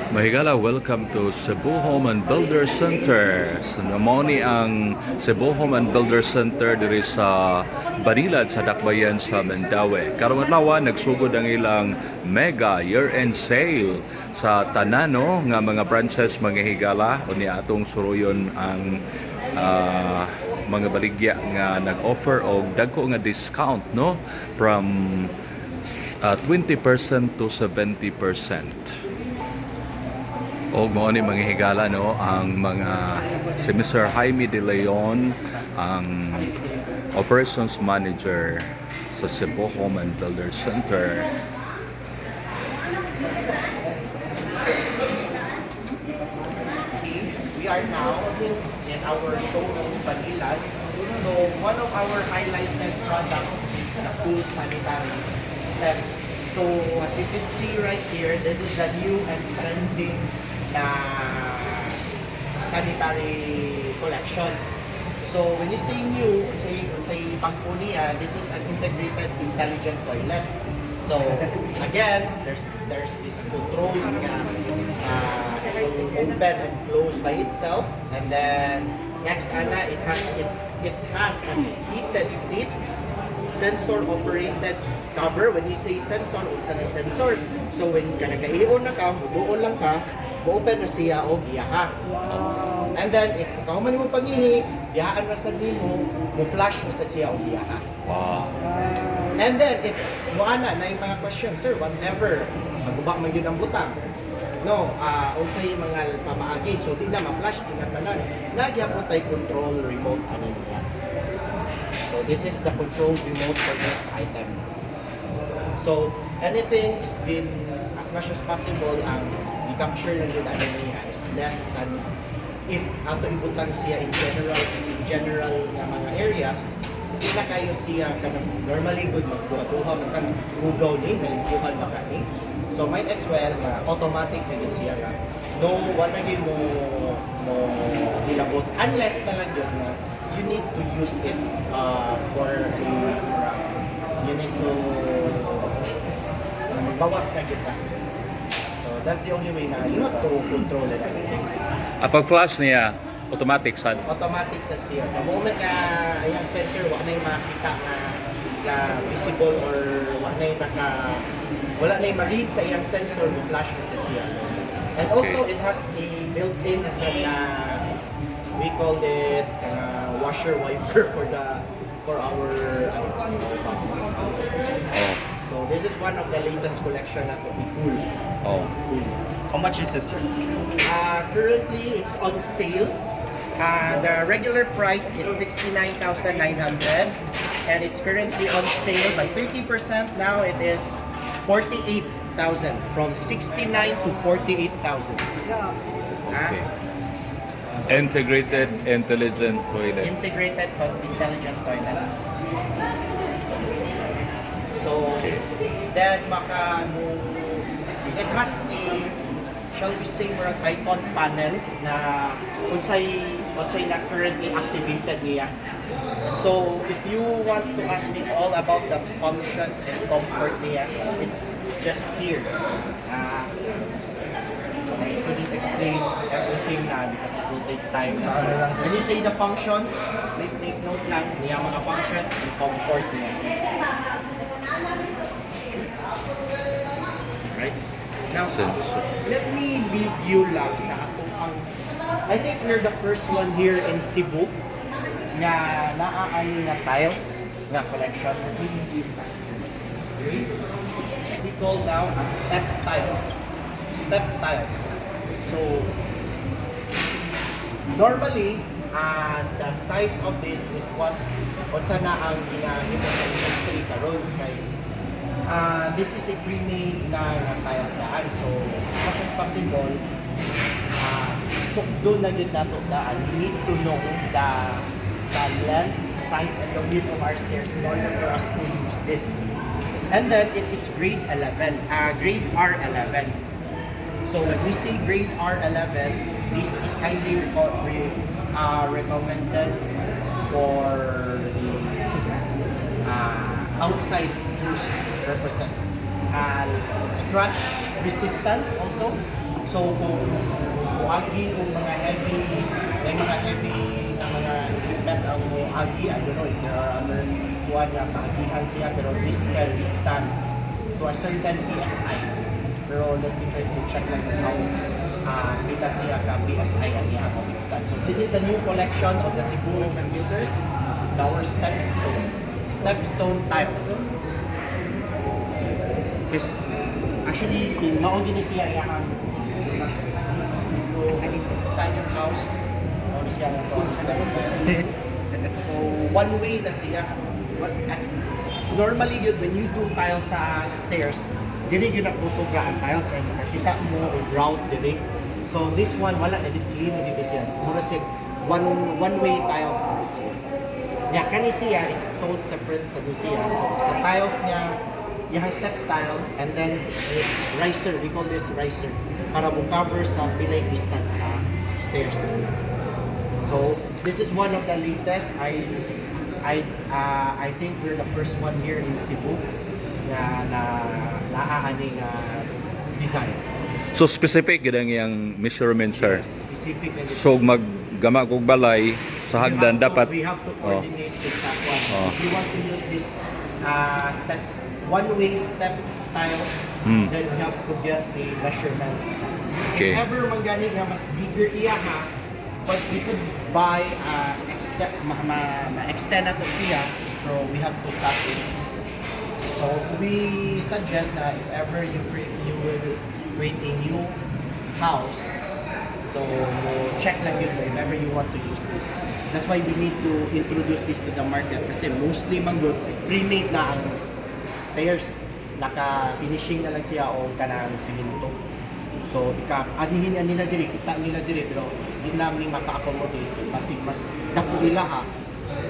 Mga higala, welcome to Cebu Home and Builder Center. So, mao ni ang Cebu Home and Builder Center diri sa Banilad sa Dakbayan sa Mandaue. Karong adlaw nagsugod ang ilang mega year-end sale sa tanan, no, nga mga branches, mga higala. Unya atong suruyon ang mga baligya nga nag-offer og dagko nga discount, no, from 20% to 70%. Og mao ni, mga higala, no, ang mga si Mr. Jaime De Leon, ang operations manager sa Cebu Home and Builder Center. We are now in our showroom, Banilad. So one of our highlighted products is the Kool sanitary system. So as you can see right here, this is the new and trending na sanitary collection. So when you say new, say bag-o niya, this is an integrated intelligent toilet. So again, there's this controls nga open and close by itself, and then next ana it has a heated seat, sensor operated cover. When you say sensor, unsa na sensor? So when ka nagaion na ka, muduol lang ka, mo-open na siya og iyaha. And then if ikaw man mo pangihi, biyaan ra sad nimo, mo flush na sad siya og iyaha. And then if mo ana na yung mga question, "Sir, whatever, maguba man gyud ang butang." No, unsay mga pamaagi? So di na ma-flush, di na tanan. Naa gyapon tay control remote ani niya. So this is the control remote for this item. So anything is been as much as possible ang i-capture lang yun ano niya is less than if ato ibutang siya in general nga mga areas, di na kayo siya kanang normally good magbuha-buha man kang hugaw ni nalimpyuhan ba ka ni. So might as well nga automatic na gyud siya nga no wala gyud mo hilabot unless na lang yun nga you need to use it for a you need to magbawas na kita. So that's the only way na you have to control it everything. Ang pag-flush niya, automatic sad? Automatic sad siya. The moment nga ayang sensor wa na yung makita nga visible or wa na yung naka wala na yung ma-read sa iyang sensor, mo flash na sad siya. And also it has a built-in na sad na we called it washer wiper for our ano. So this is one of the latest collection na to be Kool. Kool. How much is it, sir? Currently, it's on sale. The regular price is 69,900 and it's currently on sale by 30%. Now it is 48,000, from 69 to 48,000. Okay. Integrated intelligent toilet. Integrated intelligent toilet. So, then maka mo it has a, shall we say, murag icon panel na unsay na currently activated niya. So, if you want to ask me all about the functions and comfort niya, it's just here. I couldn't explain everything na because it will take time. So, when you say the functions, please take note lang niya mga functions and comfort niya. Right? Now, let me lead you lang sa atong ang I think we're the first one here in Cebu nga naa ani nga tiles nga collection. We call now a step style. Step tiles. So, normally, the size of this is what unsa na ang ginahimo sa industry karon kay this is a pre-made na nga tiles daan. So, as much as possible, sukdo na gyud nato daan. We need to know the length, the size, and the width of our stairs in order for us to use this. And then, it is grade 11, grade R11. So when we say grade R11, this is highly recommended for the outside use purposes. Scratch resistance also. So kung muagi o mga heavy, may mga heavy na mga equipment ang muagi, I don't know if there are other kuan nga maagihan siya, pero this can withstand to a certain PSI. Pero let me try to check lang how pila siya ka PSI ang iyang withstand. So this is the new collection of the Cebu Home and Builders, our stepstone tiles. Because actually, kung mao gini siya iyang inside your house, mao ni siya nga stepstone. So one way na siya. Well, normally yun, when you do tiles sa stairs, diri gyud nakutugra ang tiles and nakita mo o grout diri. So this one wala na dit, clean na dito siya. Mura siya one way tiles na dit siya. Nya kani siya, it's sold separate sa ni siya. Sa tiles niya, iyang step style and then is riser, we call this riser para mo cover sa pilay distance sa stairs nila. So this is one of the latest. I think we're the first one here in Cebu na na naa ani nga design. So specific gid ang iyang measurement, sir. Yes, specific na. So maggama kog balay sa hagdan dapat We have to coordinate with sa kwan. Oh. If you want to use this steps, one-way step tiles, then you have to get the measurement. If ever man gani nga mas bigger iya ha, but we could buy extend ma-extend nato siya, so we have to cut it. So we suggest na if ever you will create a new house, so check lang yun if ever you want to use this. That's why we need to introduce this to the market kasi mostly man gud pre-made na ang stairs, naka-finishing na lang siya o kanang simento. So ika anihin na nila diri, kita nila diri, pero di namin maka-accommodate kasi mas dako ila ha.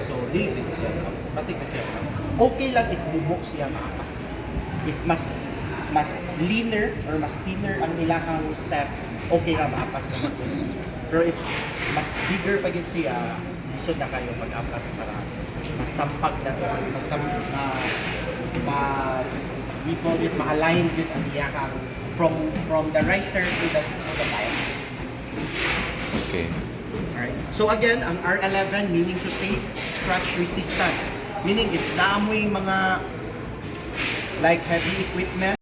So dili din siya pati kasi okay lang if bubok siya maapas. If mas mas leaner or mas thinner ang ilahang steps, okay ra, maapas naman siya. Pero if mas bigger pa gyud siya, lisod na kayo mag-apas para masampag na to, masam mas, we call it ma-align gyud ang iyahang from the riser to the tiles. Alright. So again, ang R11, meaning to say scratch resistance. Meaning if naamoy mga like heavy equipment